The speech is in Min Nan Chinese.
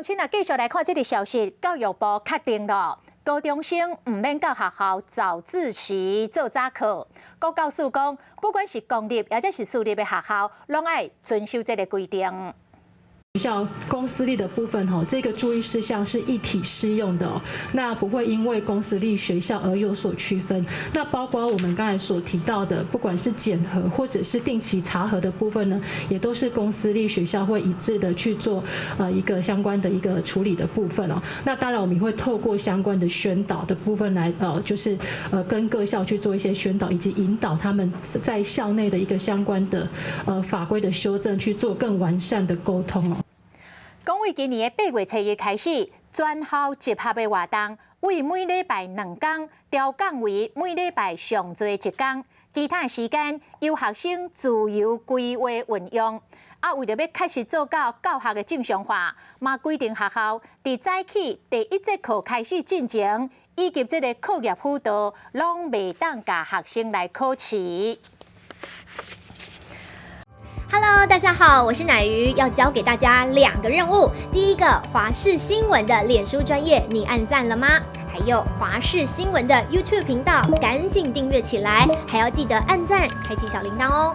親啊，繼續來看這个消息，教育部確定了，高中生毋免到學校早自習做早課。國教署講，不管是公立抑者是私立的學校，攏愛遵守這个規定。學校公私立的部分，吼，這個注意事項是一體適用的，那不會因為公私立學校而有所區分。那包括我們剛才所提到的，不管是檢核或者是定期查核的部分呢，也都是公私立學校會一致的去做，一個相關的一個處理的部分哦。那當然，我們也會透過相關的宣導的部分來，就是跟各校去做一些宣導，以及引導他們在校內的一個相關的，法規的修正，去做更完善的溝通哦。講為今年的8月初1開始，全校集合的活動，為每禮拜2工調降為每禮拜上濟一工，其他的時間由學生自由規劃運用。啊，為著欲確實做到教學的正常化，嘛規定學校佇早起第一節課開始進前，以及這个課業輔導，攏袂當共學生來考試。 Hello，大家好，我是乃瑜，要交給大家兩個任務。第一個，華視新聞的臉書專頁，你按讚了嗎？還有華視新聞的 YouTube 頻道，趕緊訂閱起來，還要記得按讚，開啟小鈴鐺哦。